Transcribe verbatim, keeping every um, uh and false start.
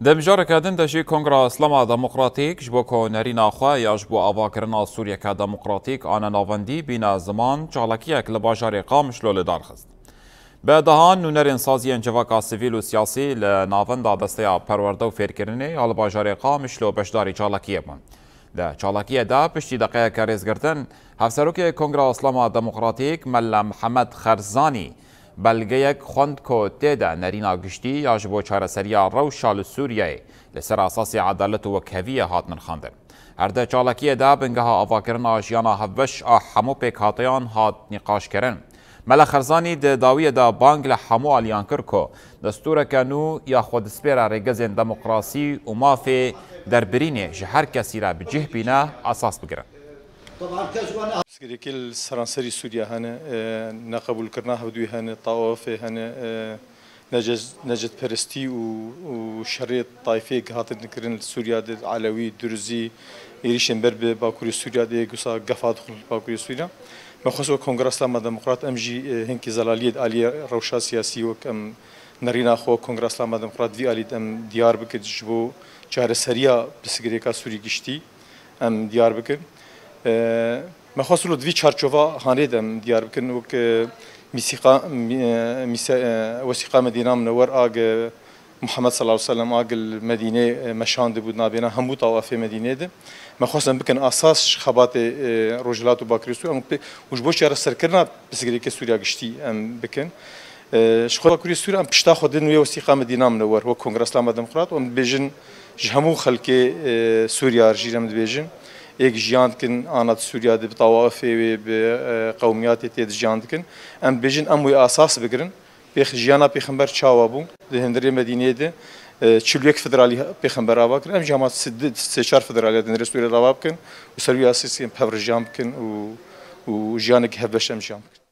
Di mijareke din de jî Kongra Îslama Demokratîk ji bo ku nerîna xwe ya ji bo avakirina Sûriyeke demokratîk ane navendî bîne ziman, çalakiyek li bajarê Qamişlo li dar xist. Bi dehan nûnerên saziyên civaka sivîl û siyasî li navenda Desteya Perwerde û Fêrkirinê ya li bajarê Qamişlo beşdarî çalakiyê bûn. Di çalakiyê de piştî deqeyeke rêzgirtin, Hevserokê Kongra Îslama Demokratîk Mela Mihemed Xerzanî belgeyek xwend ku tê de nerîna giştî ya ji bo çareseriya rewşa li Sûriyeyê li ser esasê edalet û wekheviyê hat nirxandin. Her di çalakiyê de bingeha avakirina jiyana hevbeş a hemû pêkhateyan hat nîqaşkirin. Mela Xerzanî di dawiyê de bang li hemû aliyan kir ku destûreke nû ya xwe dispêre rêgezên demokrasî û mafê derbirînê ji her kesî re bi cih bîne esas bigirin. Pirsgirêkê li seranserî Sûriye hene, e, neqebûlkirina hevdûyê hene, tawafê hene, e, necez-, necedperestî û, û şerê tayfê hatin kirin li Sûriye de, Elewî, Durzî, êrîşên ber bi Bakurê Sûriye de, gusa gefa dixin li Bakurê Sûriye. Me xwest wek Kongra Îslama Demokrat em jî, e, hinkî zelaliyê di aliyê rewşa siyasî wek em nerîna xwe Kongra Îslama Demokrat vî alî de em diyar bikin ji bo çareseriya pirsgirêka Sûrî giştî. Em diyar bikin. E, me xwest wilo di vî çarçova hanê de em diyar bikin. Wek, e, mîsîqa, mî-, e, mîse-, e, wesîqa Medîna Minewer a gi Muhammed sallallahu aleyhi ve sellem a gi li Medînê, e, meşandibû, nabêna hemû tawafê Medînê de. Me xwest em bikin asas ji xebatê, e, Rojhilat û Bakirê Sûrî. Em pê-, û ji bo çareserkirina pirsgirêkê Sûriya giştî em bikin. E, ji xwe Bakurê Sûrî em pişta xwe din wê wesîqa Medîna Minewer wek Kongra Îslama Demokrat û em dibêjin ji hemû xelkê, e, Sûriya re jî em dibêjin, êk jiyan dikin, ana di Sûriya de bi tawafê wê, bi, e, qewmiyatê tê de jiyan dikin. Em dibêjin em wê asas bigirin. Pêx-, jiyana Pêxember çawa bû? Di hundirê Medîneyê de, e, çil û yek federalî Pêxember ava kir. Em jî hema sê, sê çar federaliya di hundirê Sûriya de ava bikin û ser wî asasî em bi hev re jiyan bikin û, û jiyanekî hevbeş em jiyan bikin.